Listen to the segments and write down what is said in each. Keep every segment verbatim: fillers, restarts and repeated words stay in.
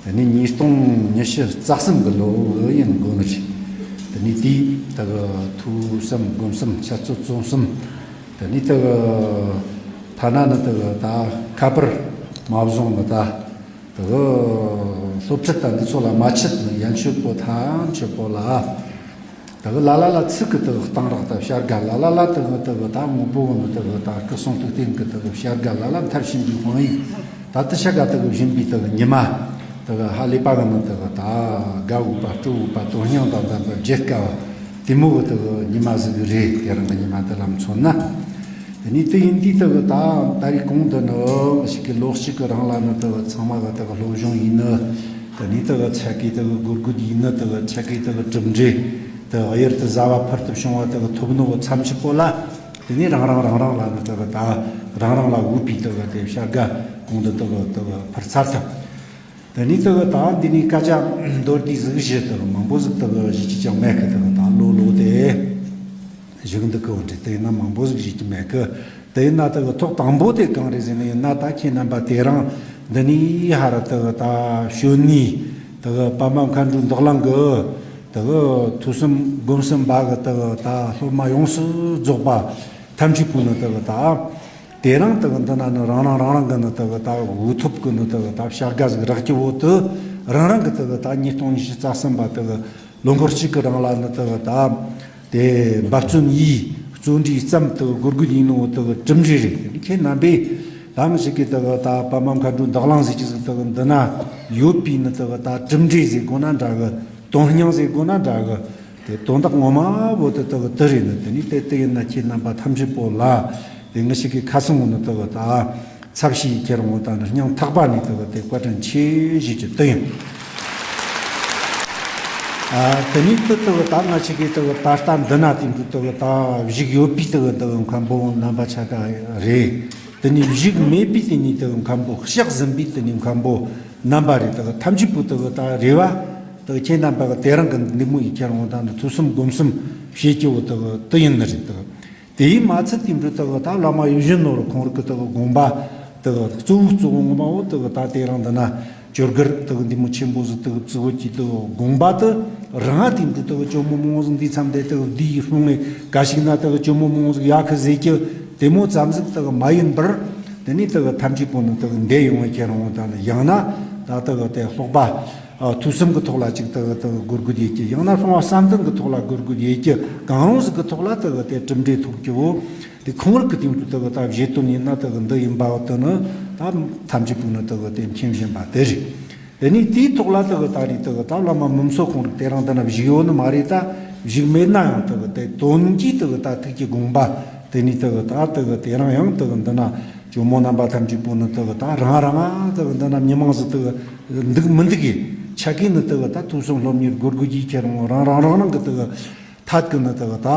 དེ་ནས་ཉིས་སྟོང་ཉི་ཤུ་རྩ་གསུམ་གི་ལོ་ཡིན་དགོས་ནི་རེད། དེ་ནས་དེའི་དེ་གི་ཐོས་བསམ་སྒོམ་གསུམ་འཆད་རྩོད་རྩོམ་གསུམ། དེ་ནས་དེ་གི་ཐ་ན་ནི་དེ་གི་ད་ཁ་པར་མ་བཟུང་ནི་ད། དེ་གི་སློབ་ཁྲིད་དང་འདི་ཚོ་ལ་མ་ཆད་ནི་ཡན་ཆོད་པོ་ཐམས་ཅད་པོ་ལ། དེ་གི་ལ་ལ་ལ་ཚིག་གི་དེ་གི་གཏང་རག་དང་བྱ་དགའ། ལ་ལ་ལ་དེ་གི་དེ་གི་ད་དངོས་པོ་གི་ནི་དེ་གི་ད་སྐུ་གསུང་ཐུགས་རྟེན་གི་དེ་གི་བྱ་དགའ། ལ་ལ་མཐར་ཕྱིན་པའི་དཔང་ཡིག། ད་དེ་ཆ་ག་དེ་གི་བྱིན་པའི་དེ་གི་ཉི་མ། དེ་གི་ཧ་ལས་པ་གི་ནི་དེ་གི་ད་དགའ་འོས་པ་སྤྲོ་འོས་པ་དོན་སྙིང་དང་ལྡན་པ་བརྗེད་དཀའ་བ། དེ་མོ་གི་དེ་གི་ཉི་མ་ཟིག་རེད། དེ་རིང་གི་ཉི་མ་འདི་ལ་མཚོན་ན། དེ་ནས་དེ་ཡིན་དུས་དེ་གི་ད་ད་རེས་གོང་དུ་ནི་ཞིག་གི་ལོ་གཅིག་གི་རིང་ལ་ནི་དེ་གི་ཚང་མ་གི་དེ་གི་སློབ་སྦྱོང་ཡིན་ནི། དེ་ནས་དེ་གི་ཆ་གི་དེ་གི་གོ་སྐབས་ཡིན་ནི། དེ་གི་ཆ་གི་དེ་གི་གྲུབ་འབྲས་དེ་གི་གཡུར་དུ་ཟ་བ་ཕུལ་ཐུབ་བྱུང་བ་དེ་གི་ཐོབ་ནོ་གི་མཚམས་ཆུ་པོ་ལ། དེ་ནས་རང་རང་རང་རང་ལ་ནི་དེ་གི་ད་རང་རང་ལ་འོས་པའི་དེ་གི་དེ་བྱ་དགའ་གོང་དུ་དེ་གི་དེ་གི་ཕུལ་ཚར་ཐུབ། དེ་ནས་དེ་གི་ད་འདི་ནས་སྐད་ཆ་མདོར་བསྡུས་ཟིག་བཤད་དེ་གི་མང་པོ་ཟིག་དེ་གི་བཤད་རྒྱུ་ཅང་མེད་གི། དེ་གི་ད་ལོ་ལོ་དེ་བཞུགས་འདུག་གི། འོན་ཏེ་དེ་ཡིན་ན་མང་པོ་ཟིག་བཤད་རྒྱུ་མེད་གི། དེ་ཡིན་ན་དེ་གི་ཐོག་དང་པོ་དེ་གང་རེད་ཟེར་ནི་ཡིན་ན། ད་ཁྱེད་རྣམ་པ་དེ་རིང་འདི་ནས་ཧར་དེ་གི་ད་གཞོན་ནུའི་དེ་གི་པདྨ་མཁའ་འགྲོའི་འདུ་གླིང་གི་དེ་གི་ཐོས་བསམ་སྒོམ་གསུམ་པ་གི་དེ་གི་ད་སློབ་མ་ཡོངས་སུ་རྫོགས་པ་ཐམས་ཅད་པོ་ནི་དེ་གི་ད། དེ་རིང་དེ་གི་འདི་ན་ནི་རང་རང་རང་རང་གི་ནི་དེ་གི་ད་འོས་ཐོབ་གི་ནི་དེ་གི་ད་བྱ་དགའ་ཟིག་རག་གི་འོ་དེ། རང་རང་གི་དེ་གི་ད་ཉིས་སྟོང་ཉི་ཤུ་རྩ་གསུམ་པ་དེ་གི་ལོ་འཁོར་གཅིག་གི་རིང་ལ་ནི་དེ་གི་ད་དེ་འབད་བརྩོན་ཡིས་བརྩོན་འགྲུས་བརྩམས་དེ་གི་གོ་སྐབས་ཡིན་ནོ་དེ་གི་གྲུབ་འབྲས་རེད། དེ་ནི་ཁྱེད་རྣམ་པས་ད་ང་ཞིག་གི་དེ་གི་ད་པདྨ་མཁའ་འགྲོའི་འདུ་གླིང་ཟེར་གྱི་ཟིག་དེ་གི་འདི་ན་ཡོད་པའི་ནི་དེ་གི་ད་གྲུབ་འབྲས་ཟེར་དགོས་ན་འདྲ་གི། དོན་སྙིང་ཟེར་དགོས་ན་འདྲ་གི། དེ་དོན་དག་ངོ་མ་བོ་དེ་དག་དེ་རེད་ནི། དེ་ནི་དེ་དེ་ཡིན་ན་ཁྱེད་རྣམ་པ་ཐམས་ཅད་པོ་ལ་དེ་ངི་ཞིག་གི་ཁ་སང་ངོ་ནི་དག་ད་ཚབ་ཞིག་ཁྱེད་རང་ངོ་ད་ནི་སྙིང་ཐག་པ་ནས་དག་དེ་བཀའ་དྲིན་ཆེ་ཞུ་རྒྱུ་དེ་ཡིན། ཨ། དེ་ནི་དེ་དག་ད་ང་ཞིག་གི་དག་ད་ལྟ་འདི་ན་དེ་འདྲ་དག་ད་བཞུགས་ཡོད་པའི་དག་དག་མཁན་པོ་རྣམ་པ་ཆ་ག་རེད། དེ་ནི་བཞུགས་མེད་པའི་དེ་ནི་དག་མཁན་པོ་གཤེགས་ཟིན་པའི་དེ་ནི་མཁན་པོ་རྣམ་པ་རེད། དག་ཐམས་ཅད་པོ་དག་ད་རེ་བ། དེ་ཁྱེད་རྣམ་པ་གི་དེ་རིང་གི་འདི་མོ་ཡི་ཁྱེད་རང་དང་ཐོས་བསམ་སྒོམ་གསུམ་བྱེད་ཀྱི་བོ་དེ་དེ་ཡིན་ནི་རེད། དེ་དེ་ཡིན་མ་ཚད་དེ་འདྲ་དེ་ད་བླ་མ་ཡིད་བཞིན་ནོར་བུ་ཁོང་རང་གི་དེ་དགོངས་པ་དེ་གཙོ་བོ་གཙོ་བོ་ངོ་མ་བོ་དེ་ད་དེ་རིང་འདི་ན་ཇོ་སྒར་དེ་འདི་མོ་ཆེན་པོ་ཟིག་དེ་གཙོ་བོ་གྱི་དེ་དགོངས་པ་དེ་རང་དེ་འདྲ་དེ་ཇོ་མོ་མང་ཟིག་འདི་མཚམས་དེ་དེ་འདི་ཡི་ཧྥུང་ངེ་ག་ཞིག་ན་དེ་ཇོ་མོ་མང་ཟིག་ཡག་གི་ཟེར་གྱི་དེ་མོ་ཙམ་ཟིག་དེ་མ་ཡིན་པར། དེ་ནས་དེ་ཐམས་ཅད་པོ་ནི་དེ་འདས་ཡོང་བའི་ཁྱེད་རང་དང་ཡང་ན་ད་དེ་དེ་ལྷག་པ། ཨ། ཐོས་བསམ་གྱི་ཐོག་ལ་ཅིག་དེ་དེ་གོ་སྐབས་ཡོད་ཀྱི། ཡང་ན་སོང་བ་བསམ་གཏན་གྱི་ཐོག་ལ་གོ་སྐབས་ཡོད་ཀྱི། གང་རུང་ཟིག་གི་ཐོག་ལ་དེ་དེ་གྲུབ་འབྲས་ཐོབ་ཀྱི་འོ། དེ་ཁོང་རང་གི་དེ་འདྲ་དེ་ད་བཞེད་དོན་ཡིན་ན་དེ་འདི་ཡིན་པ་དེ་ནི་ད་ཐམས་ཅད་པོ་ནི་དེ་དེ་མཁྱེན་བཞིན་པ་དེ་རེད། དེ་ནས་དེའི་ཐོག་ལ་དེ་ད་རེས་དེ་ད་བླ་མ་མུན་སོ་ཁོང་རང་དེ་རིང་འདི་ན་བཞུགས་ཡོད་ནི་མ་རེད། ད་བཞུགས་མེད་ན་ཡང་དེ་དེ་དོན་གྱི་དེ་ད་ཐུགས་ཀྱི་དགོངས་པ་དེ་ནས་དེ་ད་དེ་དེ་རིང་ཡང་དེ་འདི་ན། ཇོ་མོ་རྣམ་པ་ཐམས་ཅད་པོ་ནི་དེ་གི་ད་རང་རང་ང་དེ་གི་འདི་ན་མི་མང་ཟིག་དེ་གི་འདུག་མི་འདུག་གི་ཆ་གི་ནི་དེ་གི་ད་ཐོས་བསམ་སློབ་གཉེར་སྒོར་སྒོར་གྱིས་ཁྱེད་རང་རང་རང་རང་རང་གི་དེ་གི་ཐད་གི་ནི་དེ་གི་ད་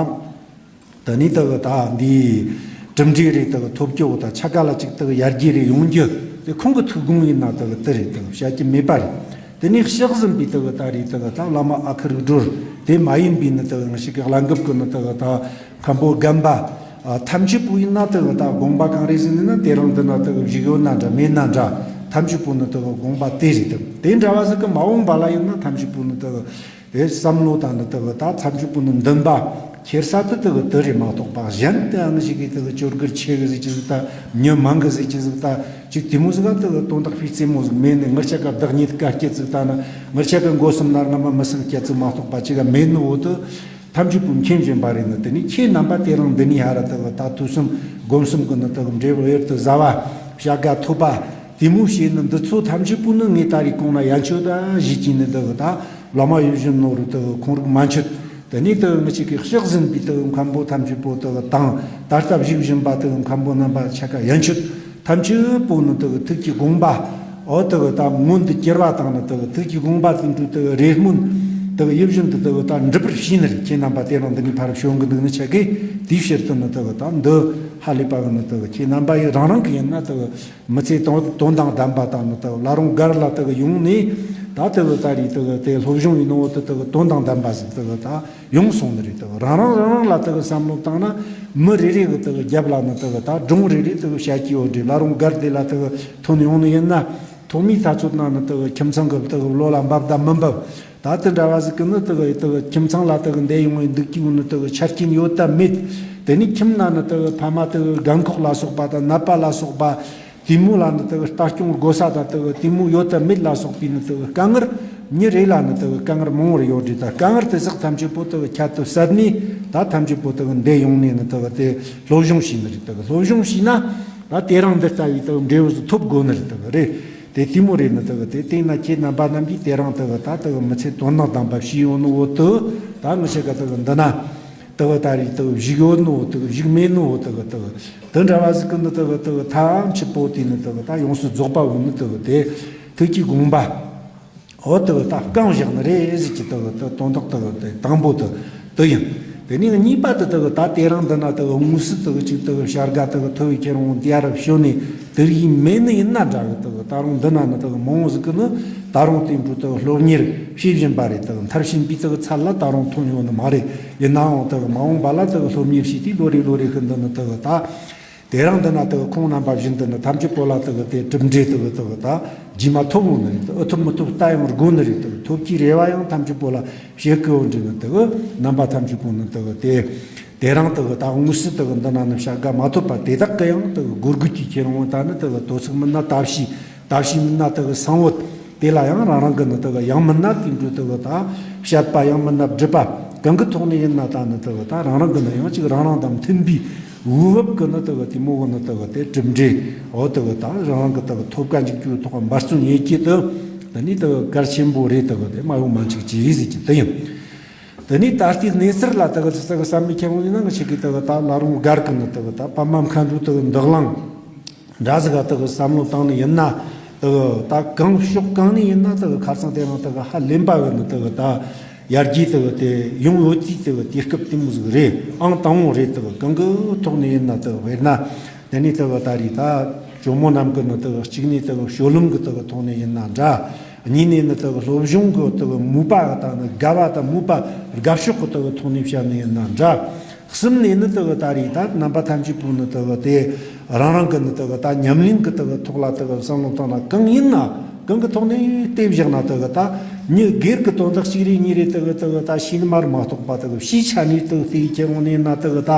དེ་ནི་དེ་གི་ད་འདིའི་གྲུབ་འབྲས་རེ་དེ་གི་ཐོབ་རྒྱུ་བོ་ད་ཆ་ག་ལ་ཅིག་དེ་གི་ཡར་རྒྱས་རེ་ཡོང་རྒྱུ་དེ་ཁོང་གི་ཐུགས་དགོངས་ཡིན་ན་དེ་གི་དེ་རེད། དེ་གི་བཤད་རྒྱུ་མེད་པ་རེད། དེ་ནས་གཤེགས་ཟིན་པའི་དེ་གི་ད་རེས་དེ་གི་ད་བླ་མ་ཨ་ཁུ་རིག་གྲོལ་དེ་མ་ཡིན་པའི་ནི་དེ་གི་ང་ཞིག་གི་བླ་འགབ་གི་ནི་དེ་གི་ད། མཁན་པོ་རྒན་པ། ཨ། ཐམས་ཅད་པོ་ཡིན་ན་དེ་གི་ད་དགོངས་པ་གང་རེད་ཟེར་ན། དེ་རིང་འདི་ན་དེ་གི་བཞུགས་ཡོད་ན་འདྲ་མེད་ན་འདྲ། ཐམས་ཅད་པོ་ནི་དེ་གི་དགོངས་པ་དེ་རེད། དེ་དེ་འདྲ་བ་ཟིག་གི་མ་འོངས་པ་ལ་ཡིན་ན་ཐམས་ཅད་པོ་ནི་དེ་གི་དེ་བསམ་བློ་དང་ནི་དེ་གི་ད་ཐམས་ཅད་པོ་ནི་འདུན་པ་ཁྱེར་ས་དེ་དེ་གི་དེ་རེད་མ་གཏོགས་པ། གཞན་དེ་ཨང་ཞིག་གིས་དེ་གི་ཇོ་སྒར་ཆེ་གི་ཟིག་ཅི་ཟིག་ད་མྱི་མང་གི་ཟིག་ཅི་ཟིག་ད་ཅིག་དེ་མོ་ཟིག་ག་དེ་གི་དོན་དག་སྤུས་རྩེ་མོ་ཟིག་མེད་ནི། ངི་ཆ་ག་བདག་ཉིད་དཀའ་སྤྱད་ཟིག་ད་ནི། ངི་ཆ་ག་མགོ་གསུམ་ན་རྔ་མ་མི་སེམས་སྐྱ་ཚིག་མ་གཏོགས་པ་ཅིག་ག་མེད་ནི་འོ་དེ། ཐམས་ཅད་པོ་མཁྱེན་བཞིན་པ་རེད་ནི། དེ་ནི་ཁྱེད་རྣམ་པ་དེ་རིང་འདི་ནས་ཧ་ར་དེ་གི་ད་ཐོས་བསམ་སྒོམ་གསུམ་གི་ནི་དེ་གི་འབྲས་བུ་གཡུར་དུ་ཟ་བ། བྱ་དགའ་ཐོབ་པ། དེ་མོ་བྱས་ནི་འདི་ཚོ་ཐམས་ཅད་པོ་ནི་ངས་ད་རེས་གོང་ན་ཡན་ཆོད་ད་ཞུས་ཀྱི་ནི། དེ་གི་ད་བླ་མ་ཡིད་བཞིན་ནོར་བུ་དེ་གི་ཁོང་རིག་མན་ཆད། དེ་ནས་དེ་གི་ངི་ཅིག་གི་གཤེགས་ཟིན་པའི་དེ་གི་མཁན་པོ་ཐམས་ཅད་པོ་དེ་གི་དང་ད་ལྟ་བཞུགས་བཞིན་པ་དེ་གི་མཁན་པོ་རྣམ་པ་ཆ་ག་ཡན་ཆད། ཐམས་ཅད་པོ་ནི་དེ་གི་ཐུགས་ཀྱི་དགོངས་པ། འོ་དེ་གི་ད་མངོན་དུ་གྱུར་བ་དང་ནི་དེ་གི་ཐུགས་ཀྱི་དགོངས་པ་དེ་འདྲ་དེ་གི་རེ་སྨོན་དེ་གི་ཡིད་བཞིན་དུ་དེ་གི་ད་འགྲུབ་པར་ཤེས་ནི་རེད། ཁྱེད་རྣམ་པ་དེ་རིང་འདི་ནས་ཕར་བྱོན་གི་འདུག་ནི་ཆ་གི་དེའི་ཕྱིར་དུ་ནི་དེ་གི་ད་འདི་ཧ་ལས་པ་གི་ནི་དེ་གི་ཁྱེད་རྣམ་པ་ཡི་རང་རང་གི་ཡིན་ན་དེ་གི་མི་ཚེ་དོན་དོན་དང་ལྡན་པ་དང་ནི་དེ་གི་བླ་རུང་སྒར་ལ་དེ་གི་ཡོང་ནས་ད་དེ་གི་ད་རེས་དེ་གི་དེ་སློབ་སྦྱོང་ཡིན་ནོ་དེ་དེ་གི་དོན་དང་ལྡན་པ་ཟིག་དེ་གི་ད། ཡོང་སོང་ནི་རེད། དེ་གི་རང་རང་རང་རང་ལ་དེ་གི་བསམ་བློ་བཏང་ན་མི་རེ་རེ་གི་དེ་གི་རྒྱབ་ལ་ནི་དེ་གི་ད་སྒྲུང་རེ་རེ་དེ་གི་བཤད་ཀྱི་ཡོད་རེད། བླ་རུང་སྒར་དེ་ལ་དེ་གི་ཐོན་ཡོང་ནི་ཡིན་ན། ཐོག་མའི་དུས་ཚོད་ནང་ནི་དེ་གི་ཁྱིམ་ཚང་གི་དེ་གི་བློ་ལ་འབབ་དང་མི་འབབ། ད་དེ་འདྲ་བ་ཟིག་གི་ནི་དེ་གི་དེ་གི་ཁྱིམ་ཚང་ལ་དེ་གི་འདས་ཡོང་བའི་འདུག་རྒྱུ་ནི་དེ་གི་ཆ་རྐྱེན་ཡོད་དམ་མེད། དེ་ནས་ཁྱིམ་ན་ནི་དེ་གི་ཕ་མ་དེ་གི་རྒན་འཁོགས་ལ་སོགས་པ་དང་ནད་པ་ལ་སོགས་པ། དེ་མོ་ལ་ནི་དེ་གི་ལྟ་སྐྱོང་དགོས་ས་དང་དེ་གི་དེ་མོ་ཡོད་དམ་མེད་ལ་སོགས་པའི་ནི་དེ་གི་དཀའ་ངལ། མི་རེ་ལ་ནི་དེ་གི་དཀའ་ངལ་མང་བོར་ཡོད་རེད། ད་དཀའ་ངལ་དེ་ཟག་ཐམས་ཅད་པོ་དེ་གི་ཁྱད་དུ་བསད་ནས། ད་ཐམས་ཅད་པོ་དེ་གི་འདས་ཡོང་ནས་ནི་དེ་གི་དེ་སློབ་སྦྱོང་བྱས་ནི་རེད། དེ་གི་སློབ་སྦྱོང་བྱས་ན། ད་དེ་རིང་འདི་ལྟ་བུའི་དེ་གི་འབྲས་བུ་ཟིག་ཐོབ་དགོས་ནི་རེད། དེ་གི་རེད། དེ་དེ་མོ་རེད་ནི་དེ་གི་དེ་བལྟས་ན་ཁྱེད་རྣམ་པ་རྣམས་ཀྱིས་དེ་རིང་དེ་གི་ད་དེ་གི་མི་ཚེ་དོན་དག་དམ་པ་བྱས་ཡོད་ནི་འོ་དེ། ད་ངི་ཆ་ག་དེ་གི་འདི་ན། དེ་གི་ད་རེས་དེ་གི་བཞུགས་ཡོད་ནི་འོ་དེ་གི་བཞུགས་མེད་ནི་འོ་དེ་གི་དེ་གི་དེ་འདྲ་བ་ཟིག་གི་ནི་དེ་གི་དེ་གི་ཐམས་ཅད་པོ་དེ་ནི་དེ་གི་ད་ཡོངས་སུ་རྫོགས་པ་འོ་ནི་དེ་གི་དེ་ཐུགས་ཀྱི་དགོངས་པ། འོ་དེ་གི་ད་བསྐངས་བཞག་ནི་རེད་ཟེར་གྱི་དེ་གི་དེ་དོན་དག་དེ་གི་དེ་དང་པོ་དེ་དེ་ཡིན། དེ་ནས་གཉིས་པ་དེ་དེ་གི་ད་དེ་རིང་འདི་ན་དེ་གི་དངོས་སུ་དེ་གི་ཅིག་དེ་གི་བྱ་དགའ་དེ་གི་ཐོབ་པའི་ཁྱེད་རང་དེ་ཡ་རབས་ཤོད་ནས་དེ་རིགས་མེད་ནི་ཡིན་ན་འདྲ་གི། དེ་གི་ད་རུང་འདི་ན་ནི་དེ་གི་མང་བོ་ཟིག་གི་ནི་ད་རུང་དེ་འདྲ་དེ་གི་སློབ་གཉེར་བྱེད་བཞིན་པ་རེད། དེ་གི་མཐར་ཕྱིན་པའི་དེ་གི་ཚད་ལ་ད་རུང་ཐོན་ཡོད་ནི་མ་རེད། ཡིན་ནའང་དེ་གི་མ་འོངས་པ་ལ་དེ་གི་སློབ་གཉེར་བྱས་ཏེ་ལོ་རེ་ལོ་རེ་གི་འདི་ནི་དེ་གི་ད། དེ་རིང་འདི་ན་དེ་གི་ཁོང་རྣམ་པ་བཞིན་དུ་ནི་ཐམས་ཅད་པོ་ལ་དེ་གི་དེ་གྲུབ་འབྲས་དེ་གི་དེ་གི་ད་རྗེས་མ་ཐོབ་འོང་ནི་རེད། དེ་ཨེ་ཐོབ་མི་ཐོབ་ལྟ་ཡང་དགོས་ནི་རེད། དེ་གི་ཐོབ་ཀྱི་རེ་བ་ཡང་ཐམས་ཅད་པོ་ལ་བྱེད་དགོས་འོང་འདྲི་ནི་དེ་གི་རྣམ་པ་ཐམས་ཅད་པོ་ནི་དེ་གི་དེ། དེ་རིང་དེ་གི་ད་དངོས་སུ་དེ་གི་འདི་ན་ནི་བྱ་དགའ་མ་ཐོབ་པ་དེ་དག་གི་ཡང་དེ་གི་སྒོར་སྒོར་གྱི་ཁྱེད་རང་ད་ནི་དེ་གི་དོ་ཚིགས་མིན་ན་ལྟ་བྱེད། ལྟ་བྱེད་མིན་ན་དེ་གི་གསང་བོ། དེ་ལ་ཡང་རང་རང་གི་ནི་དེ་གི་ཡང་མིན་ན་དེ་འདྲ་དེ་གི་ད་བཤད་པ། ཡང་མིན་ན་སྒྲུབ་པ། གང་གི་ཐོག་ནས་ཡིན་ན་ད་ནི་དེ་གི་ད་རང་རང་གི་ནི་ཡང་ཅིག་རང་རང་དང་མཐུན་པའི་འོས་བབ་གི་ནི་དེ་གི་དེ་མོ་གི་ནི་དེ་གི་དེ་གྲུབ་འབྲས། འོ་དེ་གི་ད་རང་རང་གི་དེ་གི་ཐོབ་ག་འཇུག་རྒྱུའི་ཐོག་འབད་བརྩོན་ཡེད་རྒྱུ་དེ། དེ་ནི་དེ་གི་གལ་ཆེན་པོ་རེད། དེ་གི་དེ་མ་ཡོང་མ་འཇུག་ཅི་ཟེར་གྱི་དེ་ཡིན། དེ་ནས་ད་ལྟའི་གནས་ཚུལ་ལ་དེ་གི་དེ་གི་བསམ་བློ་ཁྱེར་འོང་ཡིན་ན། ང་ཆོ་གི་དེ་གི་ད་ལ་རུང་སྒར་གི་ནི་དེ་གི་ད་པདྨ་མཁའ་འགྲོའི་དེ་གི་འདུ་ཁང་འདྲ་ཟིག་ག་དེ་གི་བསམ་བློ་བཏང་ནི་ཡིན་ན། དེ་གི་ད་གང་ཕྱོགས་གང་ནས་ཡིན་ན་དེ་གི་ཁ་སང་དེ་རིང་དེ་གི་ཧ་ལས་པ་གི་ནི་དེ་གི་ད་ཡར་རྒྱས་དེ་གི་དེ་ཡོང་ཡོད་དུས་དེ་གི་དུས་སྐབས་དེ་མོ་ཟིག་རེད། ཨང་དང་པོ་རེད། དེ་གི་གང་གི་ཐོག་ནས་ཡིན་ན། དེ་གི་དཔེར་ན་དེ་ནས་དེ་གི་ད་རེས་ད་ཇོ་མོ་རྣམས་གི་ནི་དེ་གི་གཅིག་ནས་དེ་གི་སྤྱོད་ལམ་གི་དེ་གི་ཐོག་ནས་ཡིན་ན་འདྲ། གཉིས་ནས་ནི་དེ་གི་སློབ་སྦྱོང་གི་དེ་གི་མོས་པ་དང་ནི་དགའ་བ་དང་མོས་པ་དགའ་ཕྱོགས་ཀྱི་དེ་གི་ཐོག་ནས་བཤད་ནི་ཡིན་ན་འདྲ། གསུམ་ནས་ནི་དེ་གི་ད་རེས་ད་རྣམ་པ་ཐམས་ཅད་པོ་ནི་དེ་གི་དེ་རང་རང་གི་ནི་དེ་གི་ད་ཉམས་ལེན་གི་དེ་གི་ཐོག་ལ་དེ་གི་བསམ་བློ་བཏང་ན། གང་ཡིན་ན་གང་གི་ཐོག་ནས་བལྟས་བཞག་ན། དེ་གི་ད་མི་སྒེར་གི་དོན་དག་གཅིག་རེ་གཉིས་རེ་དེ་གི་དེ་གི་ད་ཤེས་ནི་མ་རེད་མ་གཏོགས་པ། དེ་གི་ཕྱིའི་ཆ་ནས་དེ་གི་དེ་ཡི་ཁྱེར་འོང་ནི་ཡིན་ན། དེ་གི་ད།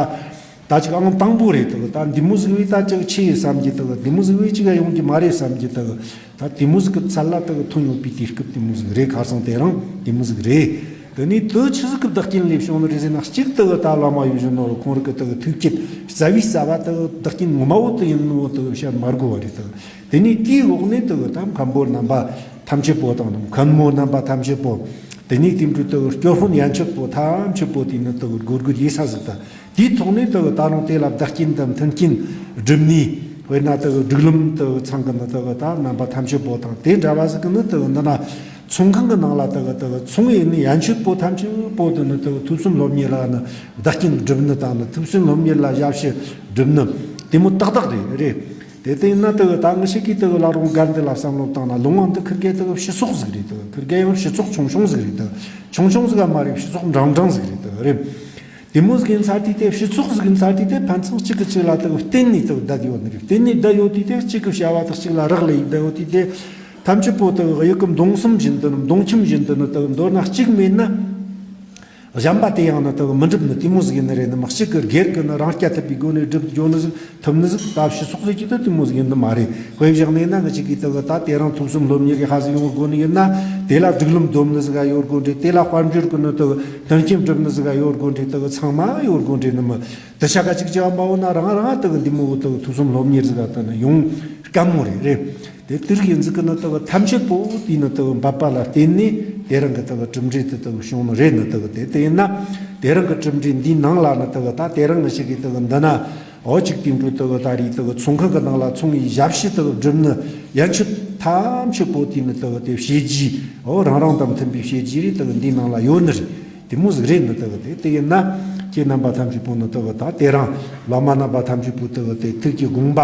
ད་ཅིག་ཨང་དང་པོ་རེད། དེ་གི་ད་འདི་མོ་ཟིག་བས་ད་ཅིག་ཆེ་བསམ་གྱི། དེ་གི་འདི་མོ་ཟིག་བས་ཅིག་ཡོང་གི་མ་རེད་བསམ་གྱི། དེ་གི་ད་འདི་མོ་ཟིག་གི་ཚད་ལ་དེ་གི་ཐོན་ཡོད་པའི་དུས་སྐབས་འདི་མོ་ཟིག་རེད། ཁ་སང་དེ་རིང་འདི་མོ་ཟིག་རེད། དེ་ནས་དེ་ཆི་ཟིག་གི་བདག་རྐྱེན་ལས་བྱུང་ནི་རེད་ཟེར་ན། གཅིག་དེ་གི་ད་བླ་མ་ཡོད་བཞིན་ནོར་ཁོང་རང་གི་དེ་གི་ཐུགས་བསྐྱེད། རྩ་བའི་རྩ་བ་དེ་གི་བདག་རྐྱེན་ངོ་མ་བོ་དེ་ཡིན་ནོ་དེ་གི་བཤད་མ་དགོས་པ་རེད། དེ་གི་དེ་ནས་དེའི་འོག་ནས་དེ་གི་ད་མཁན་པོ་རྣམ་པ་ཐམས་ཅད་པོ་དང་། མཁན་མོ་རྣམ་པ་ཐམས་ཅད་པོ། དེ་ནས་དེ་འདྲ་དེ་གི་སྐྱོར་དཔོན་ཡན་ཆོད་པོ་ཐམས་ཅད་པོ་དེ་ནི་དེ་གི་སྒོར་སྒོར་ཡེ་ས་ཟིག་ད། དེའི་ཐོག་ནས་དེ་གི་ད་རུང་དེ་ལ་བདག་རྐྱེན་དང་མཐུན་རྐྱེན་སྒྲུབ་ནས། དཔེར་ན་དེ་གི་སྒྲིག་ལམ་དེ་གི་ཚང་གི་ནི་དེ་གི་ད་རྣམ་པ་ཐམས་ཅད་པོ་དང་། དེ་འདྲ་བ་ཟིག་གི་ནི་དེ་གི་འདི་ན་ཚོང་ཁང་གི་ནང་ལ་དེ་གི་དེ་གི་ཚོང་ཡིན་ནི་ཡན་ཆོད་པོ་ཐམས་ཅད་པོ་དེ་ནི་དེ་གི་ཐོས་བསམ་སློབ་གཉེར་ལ་ནི་བདག་རྐྱེན་སྒྲུབ་ནི་དང་ནི། ཐོས་བསམ་སློབ་གཉེར་ལ་ཞབས་ཕྱི་སྒྲུབ་ནི་དེ་མོ་ཏག་ཏག་རེད། རེད། དེ་ལྟ་ཡིན་ན་དེ་གི་ད་ངི་ཆོ་གིས་དེ་གི་ལ་རུང་སྒར་འདི་ལ་བསམ་བློ་བཏང་ན། ལུང་དབང་འདི་ཁིར་གེ་དེ་གི་སྤྱི་ཚོགས་ཟིག་རེད། དེ་གི་ཁིར་གེ་ཡང་སྤྱི་ཚོགས་ཆུང་ཆུང་ཟིག་རེད། དེ་གི་ཆུང་ཆུང་ཟིག་ག་མ་རེད། སྤྱི་ཚོགས་འབྲིང་འབྲིང་ཟིག་རེད། དེ་གི་རེད། དེ་མོ་ཟིག་ཡིན་ཚར་དུས་དེ་སྤྱི་ཚོགས་ཟིག་ཡིན་ཚར་དུས་དེ་ཕན་ཚུན་གཅིག་གིས་གཅིག་ལ་དེ་གི་བརྟེན་ནས་དེ་གི་བསྡད་ཡོད་ནི་རེད། བརྟེན་ནས་བསྡད་ཡོད་དུས་དེ་གཅིག་གི་བྱ་བ་དེ་གཅིག་ལ་རག་ལས་ཡིན་བསྡད་ཡོད་དུས་དེ། ཐམས་ཅད་པོ་དེ་གི་གཡུ་གི་མདུང་གསུམ་བཞིན་དུ་ནི། མདུང་ཁྱིམ་བཞིན་དུ་ནི་དེ་གི་མདོར་ན་གཅིག་མེད་ན། གཞན་པ་དེ་ཡང་ནི་དེ་གི་མི་འགྲུབ་ནི་དེ་མོ་ཟིག་ཡིན་ནི་རེད། ནི་མི་གཅིག་གི་སྒེར་གི་ནི་རང་རྐྱ་ཐུབ་པའི་སྒོ་ནས་སྒྲུབ་འགྱོ་ནི་ཟིག་ཐུབ་ནི་ཟིག་ད་སྤྱི་ཚོགས་ཟེར་གྱི་དེ་དེ་མོ་ཟིག་ཡིན་ནི་མ་རེད། དཔེ་བཞག་ནས་ན་ང་ཅག་གིས་དེ་གི་ད་དེ་རིང་ཐོས་བསམ་སློབ་གཉེར་གྱི་ཧ་ཟིག་ཡོང་དགོས་ནི་ཡིན་ན། དེ་ལ་སྒྲིག་ལམ་སྡོམ་ནི་ཟིག་ག་ཡོད་དགོས་འདྲ། དེ་ལ་དཔལ་འབྱོར་གི་ནི་དེ་གི་མཐུན་རྐྱེན་སྒྲུབ་ནི་ཟིག་ག་ཡོད་དགོས་འདྲ། དེ་གི་ཚང་མ་ཡོད་དགོས་འདྲ། ནི་མི་དེ་ཆ་ག་ཅིག་བྱས་པ་མ་འོ་ན་རང་རང་དེ་གི་འདི་མོ་དེ་གི་ཐོས་བསམ་སློབ་གཉེར་ཟིག་ག་དེ་ནི་ཡོང་དཀའ་མོ་རེད། རེད། དེ་དེ་རིགས་ཡིན་ཟིག་གི་ནི་དེ་གི་ཐམས་ཅད་པོ་དེ་ནི་དེ་གི་འབད་པ་ལ་བརྟེན་ནས་དེ་རིང་གི་དེ་གི་གྲུབ་འབྲས་དེ་དེ་གི་བྱུང་ནི་རེད། ནི་དེ་གི་དེ་དེ་ཡིན་ན་དེ་རིང་གི་གྲུབ་འབྲས་འདིའི་ནང་ལ་ནི་དེ་གི་ད་དེ་རིང་ང་ཅག་གིས་དེ་གི་འདི་ན་འོ་ཅིག་དེ་འདྲ་དེ་གི་ད་རེས་དེ་གི་ཚོང་ཁང་གི་ནང་ལ་ཚོང་གི་ཞབས་ཕྱི་དེ་གི་སྒྲུབ་ནི་ཡན་ཆོད་ཐམས་ཅད་པོ་དེ་ནི་དེ་གི་དེ་བྱས་རྗེས། འོ་རང་རང་དང་མཐུན་པའི་བྱས་རྗེས་རེད། དེ་གི་འདིའི་ནང་ལ་ཡོད་ནི་རེད། དེ་མོ་ཟིག་རེད། ནི་དེ་གི་དེ་དེ་ཡིན་ན་ཁྱེད་རྣམ་པ་ཐམས་ཅད་པོ་ནི་དེ་གི་ད་དེ་རིང་བླ་མ་རྣམ་པ་ཐམས་ཅད་པོ་དེ་གི་དེ་ཐུགས་ཀྱི་དགོངས་པ།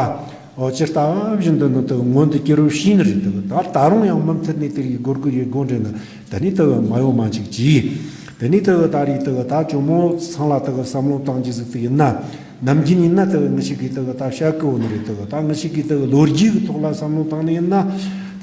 འོ་ཇི་ལྟ་བ་བཞིན་དུ་ནི་དེ་གི་མངོན་དུ་གྱུར་བར་ཤེས་ནི་རེད། དེ་གི་ད་ད་རུང་ཡང་མུ་མཐུད་ནས་དེ་རིགས་སྒོར་སྒོར་ཡེད་དགོས་འདྲ་ནི་དེ་ནས་དེ་གི་མ་ཡོང་མ་འཇུག་ཅིག་དེ་ནས་དེ་གི་ད་རེས་དེ་གི་ད་ཇོ་མོ་ཚང་ལ་དེ་གི་བསམ་བློ་བཏང་རྒྱུ་ཟིག་དེ་ཡིན་ན། ནམ་རྒྱུན་ཡིན་ན་དེ་གི་ང་ཅག་གིས་དེ་གི་ད་བཤད་གི་ཡོད་ནི་རེད། དེ་གི་ད་ང་ཅག་གིས་དེ་གི་ལོ་རྒྱུས་ཀྱི་ཐོག་ལ་བསམ་བློ་བཏང་ནི་ཡིན་ན།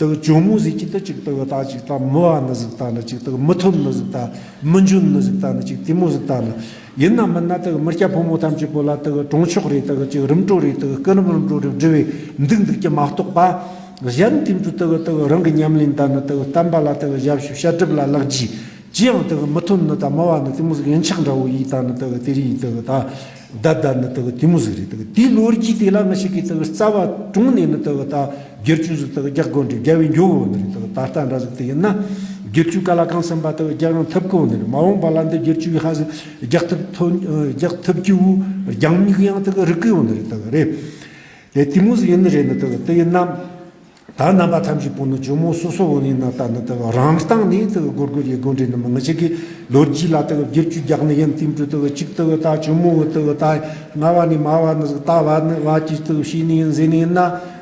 དེ་གི་ཇོ་མོ་ཟེར་གྱི་དེ་ཅིག་དེ་གི་ད་ཅིག་ད་མི་བ་ནི་ཟིག་ད་ནི་ཅིག་དེ་གི་མི་ཐོན་ནི་ཟིག་ད་མི་འཇོན་ནི་ཟིག་ད་ནི་ཅིག་དེ་མོ་ཟིག་ད་ནི། ཡིན་ན་མིན་ན་དེ་གི་མི་སྐྱ་ཕོ་མོ་ཐམས་ཅད་པོ་ལ་དེ་གི་གྲོང་ཆོག་རེད། དེ་གི་ཅིག་རིམ་གྲོ་རེད། དེ་གི་སྐུ་རིམ་རིམ་གྲོ་རེད་བསྒྲུབས་བས་འདུག་འདུག་གི་མ་གཏོགས་པ། གཞན་དེ་འདྲ་དེ་གི་དེ་གི་རང་གི་ཉམས་ལེན་ད་ནི་དེ་གི་བསྟན་པ་ལ་དེ་གི་ཞབས་ཞུ་བཤད་སྒྲུབ་ལ་ལག་རྗེས་ཅི་ཡང་དེ་གི་མི་ཐོན་ནི་ད་མི་བ་ནི་དེ་མོ་ཟིག་ཡིན་ཆགས་འདྲ་བོ་ཡིས་ད་ནི་དེ་གི་དེ་རིགས་དེ་གི་ད་བདག་བདག་ནི་དེ་གི་དེ་མོ་ཟིག་རེད། དེ་གི་དེའི་ལོ་རྒྱུས་དེ་ལ་ང་ཞིག་གིས་དེ་གི་རྩ་བ་དྲུང་ནས་ནི་དེ་གི་ད་བསྒྱུར་བཅོས་ཟིག་དེ་གི་རྒྱག་དགོས་འདྲི་རྒྱ་བའི་འགྱོ་གོ་ནི་རེད། དེ་གི་ད་ལྟ་འདྲ་ཟིག་དེ་ཡིན་ན་བསྒྱུར་བཅོས་ག་ལ་གང་འཚམ་པ་དེ་གི་རྒྱག་ཡང་ཐུབ་གོ་ནི་རེད། མ་འོངས་པ་ལ་འདི་བསྒྱུར་བཅོས་ཧ་ཟིག་རྒྱག་ཐུབ་ཐོན་རྒྱག་ཐུབ་རྒྱུ་བོ་རྒྱང་མིག་ཡང་དེ་གི་རིག་གི་ཡོད་ནི་རེད། དེ་གི་རེད། དེ་དེ་མོ་ཟིག་ཡིན་ནི་རེད། ནི་དེ་གི་དེ་ཡིན་ན། ད་རྣམ་པ་ཐམས་ཅད་པོ་ནི་ཇོ་མོ་སོ་སོ་བོ་ནི་ན་ད་ནི་དེ་གི་རང་སྟེང་ནས་དེ་གི་སྒོར་སྒོར་ཡེ་དགོས་འདྲི་ནི་མི་ང་ཅག་གི་ལོ་རྒྱུས་ལ་དེ་གི་བསྒྱུར་བཅོས་རྒྱག་ནི་ཡིན། དེ་འདྲ་དེ་གི་གཅིག་དེ་གི་ད་ཇོ་མོ་བོ་དེ་གི་ད་ང་བ་ནས་མ་བ་ནི་ཟིག་ད་བ་ནི་བ་གྱིས་དེ་གི་ཤེས་ནི་ཡིན་ཟེར་ནི་ཡིན་ན།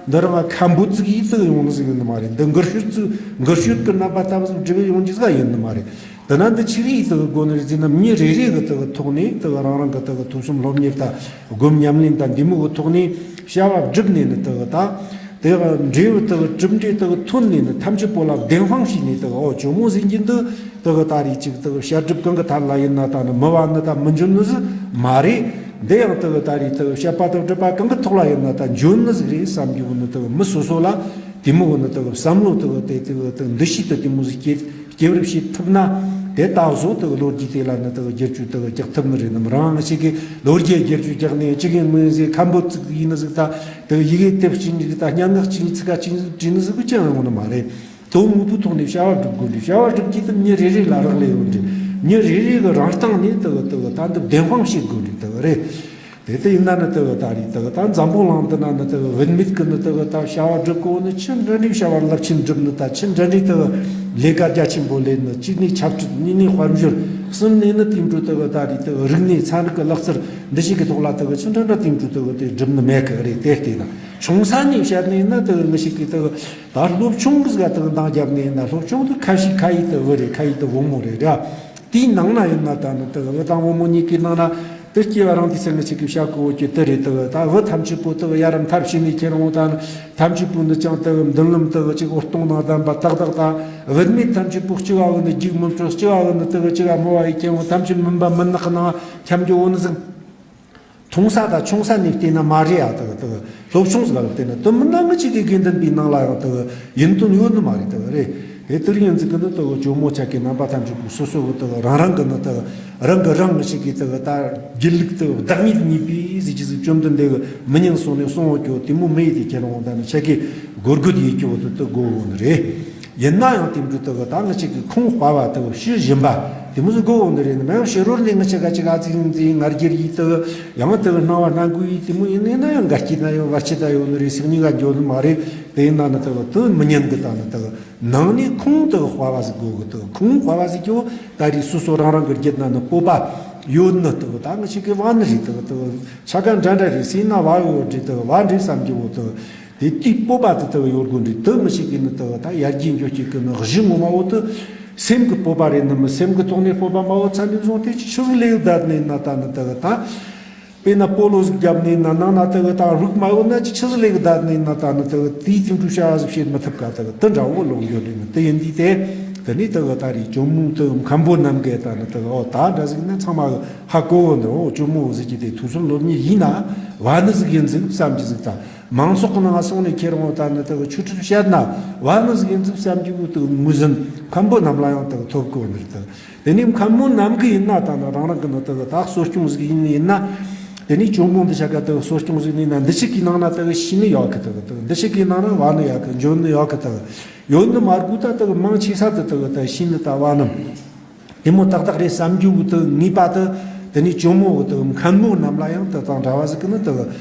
འདི་རང་ང་ཁམ་བུ་ཙིག་ཡིས་དེ་གི་ཡོང་ནི་ཟིག་ཡིན་ནི་མ་རེད། འདི་འགུལ་སྐྱོད་ཙིག་འགུལ་སྐྱོད་ཀྱི་རྣམ་པ་ལྟ་བུ་ཟིག་འབྲི་བའི་ཡོང་རྒྱུ་ཟིག་ཡིན་ནི་མ་རེད། དེ་ན་འདི་ཆི་རིགས་དེ་གི་དགོས་ནི་རེད་ཟེར་ན། མི་རེ་རེ་གི་དེ་གི་ཐོག་ནས་དེ་གི་རང་རང་གི་དེ་གི་ཐོས་བསམ་སློབ་གཉེར་དང་སྒོམ་ཉམས་ལེན་དང་འདི་མོ་གི་ཐོག་ནས་བྱ་བ་བསྒྲུབས་ནས་ནི་དེ་གི་ད། དེ་གི་འབྲས་བུ་དེ་གི་གྲུབ་འབྲས་དེ་གི་ཐོན་ནས་ནི་ཐམས་ཅད་པོ་ལ་བདེན་དཔང་བྱས་ནས་དེ་གི་ཨོ་ཇོ་མོ་ཟེར་གྱི་འདི་དེ་གི་ད་རེས་ཅིག་དེ་གི་བཤད་སྒྲུབ་གང་གི་ཐད་ལ་ཡིན་ན་ད་ནི་མི་བ་ནི་ད་མི་འཇོན་ནི་ཟིག་མ་རེད། འདི་ཡང་དེ་གི་ད་རེས་དེ་གི་བཤད་པ་དང་སྒྲུབ་པ་གང་གི་ཐོག་ལ་ཡིན་ན་ད་འཇོན་ནི་ཟིག་རེད་བསམ་རྒྱུ་བོ་ནི་དེ་གི་མི་སོ་སོ་ལ་དེ་མོ་བོ་ནི་དེ་གི་བསམ་བློ་དེ་གི་དེ་དེ་གི་དེ་འདུ་ཤེས་དེ་དེ་མོ་ཟིག་སྐྱེ། སྐྱེ་བར་བྱེད་ཐུབ་ན། དེ་ད་གཟོད་དེ་གི་ལོ་རྒྱུས་དེ་ལ་ནི་དེ་གི་བསྒྱུར་བཅོས་དེ་གི་རྒྱག་ཐུབ་ནི་རེད། ནམ་རང་ཞིག་གིས་ལོ་རྒྱུས་བསྒྱུར་བཅོས་རྒྱག་ནས་གཅིག་ཡིན་མིན་ཟེར་ཁམ་བུ་ཙིག་ཡིན་ནི་ཟིག་ད་དེ་གི་ཡི་གེ་དེབ་གཅིག་ནི་ཟིག་ད་སྙན་ངག་གཅིག་ཚིག་ཁ་གཅིག་བྲིས་ནི་ཟིག་གི་ཅང་ཡོང་ནི་མ་རེད། དོན་དངོས་པོའི་ཐོག་ནས་བྱ་བ་སྒྲུབ་དགོས་འདྲི། བྱ་བ་སྒྲུབ་རྒྱུ་དེ་མྱི་རེ་རེ་ལ་རག་ལས་ཡོད་འདྲི། མྱི་རེ་རེ་གི་རང་སྟེང་ནས་དེ་གི་དེ་གི་ད་འདི་བདེན་དཔང་བྱེད་དགོས་འདྲི་དེ་གི་རེད། དེ་ལྟ་ཡིན་ན་ནི་དེ་གི་ད་རེས་དེ་གི་ད་འཛམ་བུ་གླིང་འདི་ན་ནི་དེ་གི་བུད་མེད་ཀྱི་ནི་དེ་གི་ད་བྱ་བ་སྒྲུབ་གོ་ནི་ཆི་འདྲ་འདྲའི་བྱ་བ་རླབས་ཆེན་སྒྲུབ་ནི། ད་ཆི་འདྲ་འདྲའི་དེ་གི་ལས་ཀ་རྒྱ་ཆེན་པོ་ལས་ནི། གཅིག་ནས་ཆབ་སྲིད། གཉིས་ནས་དཔལ་འབྱོར། གསུམ་ནས་ནི་དེ་འདྲ་དེ་གི་ད་རེས་དེ་གི་རིག་གནས། ཚན་རིག་གི་ལག་རྩལ་འདི་ཞིག་གི་ཐོག་ལ་དེ་གི་ཆི་འདྲ་འདྲ་དེ་འདྲ་དེ་གི་དེ་སྒྲུབ་ནི་མེད་གི་རེད། དེ་ལྟས་ན་ཆུང་ས་ནས་བཤད་ནི་ཡིན་ན་དེ་གི་མི་ཞིག་གིས་དེ་གི་ད་སློབ་ཆུང་གི་ཟིག་དེ་གི་འདང་བརྒྱབ་ནི་ཡིན་ན། སློབ་ཆུང་དེ་ཁ་ཤས་ཁ་ཡིག་དེ་བུ་རེད། ཁ་ཡིག་དེ་བུ་མོ་རེད་ར། དེའི་ནང་ན་ཡིན་ན་ད་ནི་དེ་གི་བུ་དང་བུ་མོ་གཉིས་ཀའི་ནང་ན་དེ་སྐྱེ་བ་རང་དུས་སེམས་ངེ་ཅིག་གི་བྱ་གོ་གི་དེ་རེད། དེ་གི་ད་བུ་ཐམས་ཅད་པོ་དེ་གི་ཡ་ར་མཐར་ཕྱིན་ནས་ཁྱེད་རང་ད་ནི་ཐམས་ཅད་པོ་ནི་ཅང་དེ་གི་མདུན་ལམ་དེ་གི་ཅིག་འོད་སྟོང་དང་ལྡན་པ་ཏག་ཏག་ད། བུད་མེད་ཐམས་ཅད་པོ་གཅིག་བ་བུ་ནི་རྒྱུག་མི་འཕྲོ། གཅིག་བ་བུ་ནི་དེ་གི་གཅིག་བ་མོ་བ་ཡི་ཁྱེད་རང་ཐམས་ཅད་མུན་པ་མུན་ནག་གི་ནང་འཁྱམ་རྒྱུ་བོ་ནི་ཟིག་མཐོང་ས་དང་ཆུང་ས་ནས་བལྟས་ན་མ་རེད་ཡ། དེ་གི་དེ་གི་སློབ་ཆུང་ཟིག་ལ་བལྟས་ན་དེ་མིན་ན་ང་ཅིག་གི་དགེ་འདུན་པའི་ནང་ལ་ཡང་དེ་གི་ཡིན་དོན་ཡོད་ནི་མ་རེད། དེ་གི་རེད། དེ་ལྟར་ཡིན་ཟིག་གི་ནི་དེ་གི་ཇོ་མོ་ཆ་གི་རྣམ་པ་ཐམས་ཅད་པོ་སོ་སོ་གི་དེ་གི་རང་རང་གི་ནི་དེ་གི་རང་གི་རང་ང་ཅིག་གི་དེ་གི་ད་སྒྱིད་ལུག་དེ་གི་བདག་ཉིད་གཉིས་པའི་ཟིག་གི་ཟིག་བཅོམ་ལྡན་འདས་གི་མི་ཉན་སོང་ནས་སོང་བ་གྱོ་དེ་མོ་མི་ཡི་དེ་ཁྱེད་རང་ད་ནི་ཆ་གི་སྒོར་སྒོར་ཡེ་གྱོ་དེ་དེ་གོ་བོ་ནི་རེད། ཡིན་ན་ཡང་དེ་འདྲ་དེ་གི་ད་ང་ཅིག་གི་ཁུངས་དཔའ་བ་དེ་གི་ཤེས་བཞིན་པ་དེ་མོ་ཟིག་དགོས་འོང་ནི་རེད། ནི་མ་ཡང་ཕྱི་རོལ་ནས་ང་ཅིག་ག་ཅིག་ཨ་ཙི་ཙི་ང་རྒྱལ་ཡིས་དེ་གི་ཡང་དེ་གི་སྣང་བ་སྣ་དགུ་ཡིས་དེ་མོ་ཡིན་ནི་ན་ཡང་འགལ་རྐྱེན་ན་ཡང་བར་ཆད་ད་ཡོད་ནི་རེད། སིག་ནི་ག་འགྱོ་ནི་མ་རེད། དེ་ཡིན་ན་ནི་དེ་གི་དེ་མི་ཉན་གི་ད་ནི་དེ་གི་ནང་ནས་ཁུངས་དེ་གི་དཔའ་བ་ཟིག་དགོས་གི། དེ་གི་ཁུངས་དཔའ་བ་ཟིག་གྱོ་ད་རེས་སོ་སོ་རང་རང་གི་རྒྱུད་ན་ནི་སྤོབས་པ་ཡོད་ནི་དེ་གི་ད་ང་ཅིག་གི་བ་ནི་རེད། དེ་གི་དེ་གི་ཆ་ག་འདྲ་འདྲ་རེད། སྲིད་ན་བ་ཡོད་རེད། དེ་གི་བ་འདྲེ་བསམ་གྱི་འོ་དེ་གི་དེ་དེའི་སྤོབས་པ་དེ་དག་ཡོད་དགོས་འདྲི། དེ་མི་ཞིག་གིས་ནི་དག་ད་ཡར་རྒྱས་འགྱོ་སྤྱད་གི་ནི་གཞི་ངོ་མ་བོ་དེ་སེམས་ཀྱི་སྤོབས་པ་རེད། ནི་མི་སེམས་ཀྱི་ཐོག་ནས་སྤོབས་པ་མ་བོ་ཚ་ནས་བཟུང་སྟེ་ཆི་ཟིག་ལས་བསྡད་ནས་ན་ད་ནི་དག་ད་དཔེར་ན་སྤོ་ལོ་ཟིག་བརྒྱབ་ནས་ན་ནང་ན་དག་ད་རུག་མ་བོ་ན་ཅི་ཆི་ཟིག་ལས་བསྡད་ནས་ན་ད་ནི་དག་དེའི་དེ་འདྲ་བྱ་བ་ཟིག་བྱེད་མི་ཐུབ་ག་དག་དེ་འདྲ་བོ་ལོག་འགྱོ་ནས་ནི་དེ་ཡིན་དུས་དེ་དེ་ནས་དག་ད་རེས་ཇོ་མོ་དེ་མཁན་པོ་རྣམས་ཀས་ད་ནི་དག་ཨོ་ད་འདྲ་ཟིག་ན་ཚང་མ་ཧ་གོ་བོ་ནི་ཨོ་ཇོ་མོ་ཟིག་གི་དེ་ཐུགས་སུན་སློབ་གཉེར་ཡིན་ན་བ་ནི་ཟིག་ཡིན་ཟིག་བསམ་གྱི་ཟིག་ད། མང་ཚོགས་ཀྱི་ནང་སོང་ནས་ཁྱེད་རང་ད་ནི་དེ་གི་ཆོས་ཁྲིད་བཤད་ན་བ་ནི་ཟིག་ཡིན་ཟིག་བསམ་རྒྱུ་བོ་དེ་གི་ངོས་ཟིན་མཁན་པོ་རྣམས་ལ་ཡང་དེ་གི་ཐོབ་གོ་ནི་རེད། དེ་ནས་མཁན་པོ་རྣམས་ཀྱི་ཡིན་ན་ད་ནི་རང་རང་གི་ནི་དེ་གི་ད་གསོ་སྐྱོང་ཟིག་ཡིན་ཡིན་ན། དེ་ནས་ཇོ་མོ་འདི་ཆ་ག་དེ་གི་གསོ་སྐྱོང་ཟིག་ཡིན་ན་འདི་ཞིག་གི་ནང་ན་དེ་གི་ཤི་ནི་ཡོད་གི། དེ་གི་དེ་གི་འདི་ཞིག་གི་ནང་ན་བ་ནི་ཡོད་གི། འཇོན་ནི་ཡོད་གི། དེ་གི་ཡོད་ནི་མ་དགོས་ད་དེ་གི་མང་ཆེ་ས་དེ་དེ་གི་ད་ཤི་ནི་ད་བ་ནི། དེ་མོ་ཏག་ཏག་རེད་བསམ་རྒྱུ་བོ་དེ་ངེས་པ་དེ། དེ་ནས་ཇོ་མོ་བོ་དེ་མཁན་མོ་རྣམས་ལ་ཡང་དེ་དང་འདྲ་བ་ཟིག་གི་ནི་དེ་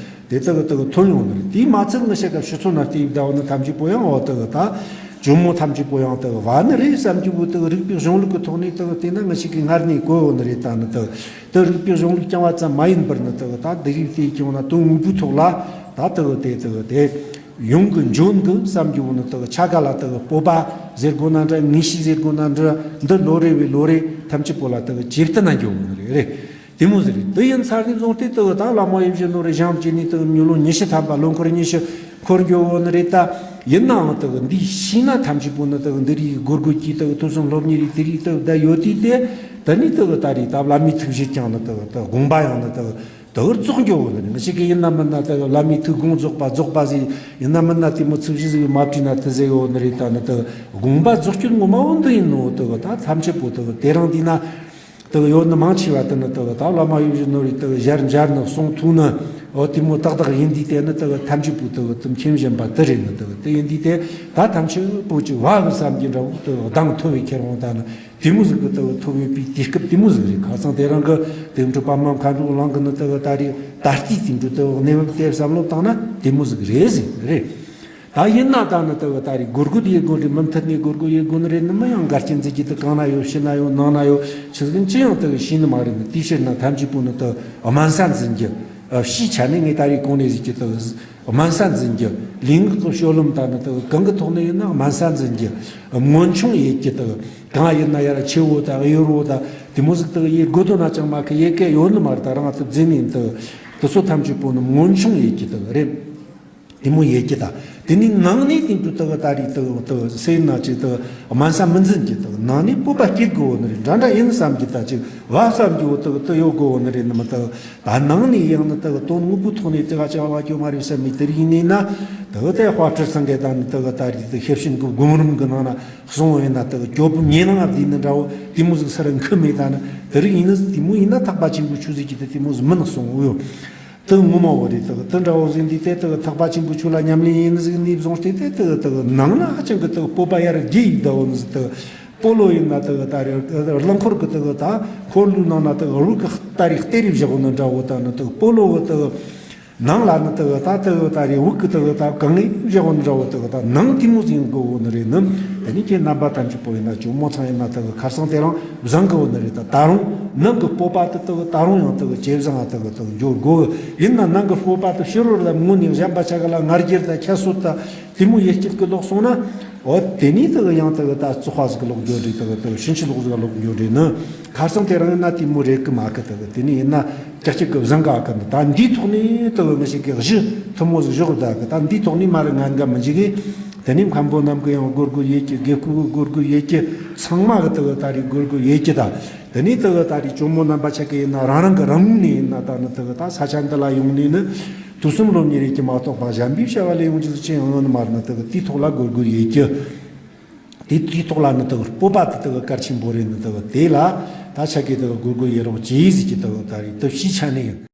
དེ་དེ་དེ་ཐོན་ཡོང་ནི་རེད། དེས་མ་ཚད་ང་ཤ་ཀ་ཕྱི་ཚོ་ན་དེའི་ཟླ་བ་ནི་ཐམས་ཅད་པོ་ཡང་འོ་དེ་ད་ཇོ་མོ་ཐམས་ཅད་པོ་ཡང་དེ་བ་ནི་རེད་བསམ་རྒྱུ་བོ་དེ་རིགས་པའི་གཞུང་ལུགས་ཀྱི་ཐོག་ནས་དེ་དེ་ན་ང་ཤ་ཀའི་སྔར་ནས་གོ་ཡོང་ནི་རེད། ད་ནི་དེ་དེ་རིགས་པའི་གཞུང་ལུགས་རྐྱང་བ་ཙམ་མ་ཡིན་པར་ནི་དེ་ད་དེ་རིགས་དེའི་སྐྱོང་ན་དོན་དངོས་པོའི་ཐོག་ལ་ད་དེ་དེ་དེ་དེ། ཡོང་གི་འཇོན་གི་བསམ་རྒྱུ་བོ་ནི་དག་ཆ་ག་ལ་དག་སྤོབས་པ་ཟེར་དགོས་ན་འདྲ། ངེས་ཤེས་ཟེར་དགོས་ན་འདྲ། འདི་ལོ་རེ་བའི་ལོ་རེ་ཐམས་ཅད་པོ་ལ་དག་ཇེ་བརྟན་ན་འགྱོ་གི་རེད། རེད། དེ་མོ་ཟིག་རེད། དེ་ཡིན་ཚར་ནས་བཟུང་སྟེ་དག་ད་བླ་མ་ཡིད་བཞིན་ནོར་བུ་བཞེངས་བྱས་ནས་དག་མྱུར་ལོ་ཉི་ཤུ་ཐམ་པ་ལོ་འཁོར་ཉི་ཤུ་འཁོར་འགྱོ་བོ་ནི་རེད་ད། ཡིན་ནའང་དག་འདི་ཤེས་ན་ཐམས་ཅད་པོ་ནི་དག་འདི་རིགས་སྒོར་སྒོར་གྱིས་དག་ཐོས་བསམ་སློབ་གཉེར་རིགས་དེ་རིགས་དག་བསྡད་ཡོད་དུས་དེ། ད་ནི་དག་ད་རེས་ད་བླ་མའི་ཐུགས་བཞེད་ཀྱང་ནི་དག་ད་དགོངས་པ་ཡང་ནི་དག་དག་རྫོགས་འགྱོ་བོ་ནི་རེད། ང་ཞིག་གི་ཡིན་ན་མིན་ན་དག་བླ་མའི་ཐུགས་དགོངས་རྫོགས་པ་རྫོགས་པ་ཟིག་ཡིན་ན་མིན་ན་དེ་མོ་ཚུལ་བཞི་ཟིག་མ་བྲིས་ན་དེ་ཟེར་ཡོད་ནི་རེད། ད་ནི་དག་དགོངས་པ་རྫོགས་རྒྱུ་ངོ་མ་བོ་འདི་ཡིན་ནོ། དག་ད་ཐམས་ཅད་པོ་དག་དེ་རིང་འདི་ན། དག་ཡོད་ནི་མང་ཆེ་བ་དེ་ནི་དག་ད་བླ་མ་ཡོད་བཞིན་ནོ་རེད། དག་ཞལ་མཇལ་ནི་གསུང་ཐོས་ནི་འོ་དེ་མོ་ཏག་ཏག་ཡིན་དུས་དེ་ནི་དག་ཐམས་ཅད་པོ་དག་དུམ་ཁྱིམ་གཞན་པ་དེ་རེད། ནི་དག་དེ་ཡིན་དུས་དེ་ད་ཐམས་ཅད་པོ་ཅིག་བ་གི་བསམ་གྱི་འདྲ་བོ་དག་གདངས་ཐོས་པའི་ཁྱེར་འོང་ད་ནི་དེ་མོ་ཟིག་གི་དག་ཐོབ་ཡོད་པའི་དུས་སྐབས་དེ་མོ་ཟིག་རེད། ཁ་སང་དེ་རིང་གི་དེ་འཕྲོ་པ་མ་མཁའ་འགྲོ་གླིང་གི་ནི་དག་ད་རེས་ད་ལྟའི་དེ་འཕྲོ་དག་གནས་བབ་དེ་བསམ་བློ་བཏང་ན་དེ་མོ་ཟིག་རེད་ཟིག་རེད། ད་ཡིན་ན་ད་ནི་དག་ད་རེས་སྒོར་སྒོར་ཡེད་དགོས་རེད། མུ་མཐུད་ནས་སྒོར་སྒོར་ཡེད་དགོས་ནི་རེད། ནི་མི་ཡང་འགལ་རྐྱེན་འཛིན་གྱི་དག་གང་ན་ཡོད། ཕྱི་ན་ཡོད། ནང་ན་ཡོད། ཆི་ཟིག་ཅི་ཡང་དག་ཤེས་ནི་མ་རེད། ནི་དེའི་ཕྱིར་ན་ཐམས་ཅད་པོ་ནི་དག་དམན་ས་འཛིན་རྒྱུ། ཕྱིའི་ཆ་ནས་ངས་ད་རེས་གོང་ནས་ཟེར་གྱི་དག་དམན་ས་འཛིན་རྒྱུ། ལུས་ངག་གི་སྤྱོད་ལམ་ད་ནི་དག་གང་གི་ཐོག་ནས་ཡིན་ན་དམན་ས་འཛིན་རྒྱུ། སྔོན་ཆུང་ཡེད་རྒྱུ། དག་གང་ཡིན་ན་ཡར་ཆེ་བོ་དང་གཡོ་རོ་དང་དེ་མོ་ཟིག་དག་ཡེད་དགོས་དོན་ན་ཅང་མ་གི་ཡེད་གི་ཡོད་ནི་མ་རེད། ད་རང་དུ་འཛིན་ནས་དག་དེ་ཚོ་ཐམས་ཅད་པོ་ནི་སྔོན་ཆུང་ཡེད་རྒྱུ་དག་རེད། དེ་མོ་ཡེད་རྒྱུ་དང་། དེ་ནས་ནང་ནས་དེ་འདྲ་དག་ད་རེས་དག་དག་སེམས་ན་ཅིག་དག་དམན་ས་མི་འཛིན་རྒྱུ། དག་ནང་ནས་སྤོབས་པ་སྐྱེ་དགོས་བོ་ནི་རེད། འདྲ་འདྲ་ཡིན་བསམ་རྒྱུ་དང་ཅིག་བ་བསམ་རྒྱུ་བོ་དག་དག་ཡོད་དགོས་བོ་ནི་རེད། ནི་མི་དག་ད་ནང་ནས་ཡང་ནི་དག་དོན་དངོས་པོའི་ཐོག་ནས་དེ་ག་ཅང་བ་སྐྱོ་མ་རེད་བསམ་མི་དེ་རིགས་ཡིན་ནས་ན། དག་དེ་དཔལ་སྤྲུལ་ཚང་གི་ད་ནི་དག་ད་རེས་དག་ཤེར་ཕྱིན་གི་སྒོམ་རིམ་གི་ནང་ན་གསུངས་བས་ན། དག་སྐྱོ་པོ་ཉེ་ནང་ང་བསྡུས་ནི་འདྲ་བོ་དེ་མོ་ཟིག་སར་འཁུ་མེད། ད་ནི་དེ་རིགས་ཡིན་ནི་དེ་མོ་ཡིན་ན་ཐེག་པ་ཆེན་པོའི་ཆོས་ཟེར་གྱི་དེ་དེ་མོ་ཟིག་མིན་ནི་གསུངས་བོ་ཡོད། དེ་ངོ་མ་བོ་རེད། དག་དེ་འདྲ་བོ་ཟིག་འདི་དེ་དག་ཐེག་པ་ཆེན་པོའི་ཆོས་ལ་ཉམས་ལེན་ཡིན་ནི་ཟིག་ནས་བཟུང་སྟེ་དེ་དག་དག་ནང་ན་ཧ་ཅང་གི་དག་སྤོབས་པ་ཡར་རྒྱས་ཡི་ད་བོ་ནི་ཟིག། དག་སྤོ་ལོ་ཡིན་ན་དག་ད་རེ་རླངས་འཁོར་གི་དག་ད་འཁོར་ལོའི་ནང་ན་དག་དབུགས་གི་སྟ་རེ་སྟེ་རེ་བཞག་བོ་ནི་འདྲ་བོ། ད་ནི་དག་སྤོ་ལོ་བོ་དག་ནང་ལ་ནི་དག་ད་དག་ད་རེ་དབུགས་གི་དག་ད་གང་ངེ་བཞག་བོ་ནི་འདྲ་བོ། དག་ད་ནང་དེ་མོ་ཟིག་ཡིན་དགོས་བོ་ནི་རེད། ནི་དེ་ནི་ཁྱེད་རྣམ་པ་ཐམས་ཅད་པོ་ཡིན་ན་ཇོ་མོ་ཚང་ཡིན་ན་དག་ཁར་སང་དེ་རིང་བཟང་གི་བོ་ནི་རེད། ད་ད་རུང་ནང་གི་སྤོབས་པ་དེ་དག་ད་རུང་ཡང་དག་ཇེ་བཟང་ང་དག་དག་འགྱུར་དགོས། ཡིན་ན་ནང་གི་སྤོབས་པ་དེ་ཕྱི་རོལ་ལ་མངོན་ནས་གཞན་པ་ཆ་ག་ལ་ང་རྒྱལ་དང་ཁྱད་གསོད་དང་དེ་མོ་ཡེ་སྐྱིད་གི་ལོག་སོང་ན། འོ་དེ་ནས་དག་ཡང་དག་ད་བཙོག་པ་ཟིག་གི་ལོག་འགྱུར་རེད། དག་དག་ཕྱིན་ཅི་ལོག་ཟིག་ག་ལོག་འགྱུར་རེད། ནི་ཁར་སང་དེ་རིང་ཡིན་ན་དེ་མོ་རེད་གི་མ་གི། དག་དེ་ནས་ཡིན་ན་ཀྱག་ཀྱག་གི་བཟང་ག་གི། ནི་ད་འདིའི་ཐོག་ནས་དག་ང་ཞིག་གི་གཞི་ཐུ་མོ་ཟིག་བཞག་ད་གི། ད་འདིའི་ཐོག་ནས་མ་རེད་ང་འགའ་མི་འཇིག་གི། དེ་ནས་མཁན་པོ་རྣམས་ཀྱི་ཡང་སྒོར་སྒོར་ཡེད་ཀྱི། དགེ་བསྐོས་ཀྱི་སྒོར་སྒོར་ཡེད་ཀྱི། ཚང་མ་གི་དག་ད་རེས་སྒོར་སྒོར་ཡེད་ཀྱི། ད་དེ་ནས་དག་ད་རེས་ཇོ་མོ་རྣམ་པ་ཆ་གི་ཡིན་ན་རང་རང་གི་རང་ངོས་ནས་ཡིན་ན་ད་ནི་དག་ད་ས་ཆ་འདི་ལ་ཡོང་ནས་ནི་ཐོས་བསམ་སློབ་གཉེར་ཡེད་ཀྱི་མ་གཏོགས་པ་གཞན་པའི་བྱ་བ་ལས་ཡོང་རྒྱུ་ཅི་ཡང་ཡོད་ནི་མ་རེད། ནི་དག་དེའི་ཐོག་ལ་སྒོར་སྒོར་ཡེད་ཀྱི། དེ་དེའི་ཐོག་ལ་ནི་དག་སྤོབས་པ་དེ་དག་གལ་ཆེན་པོ་རེད། ནི་དག་དེ་ལ་ད་ཆ་གི་དག་སྒོར་སྒོར་ཡེད་རོགས་གྱིས་ཟེར་གྱི། དག་ད་རེས་དེ་ཕྱིའི་ཆ་ནས་ཡིན།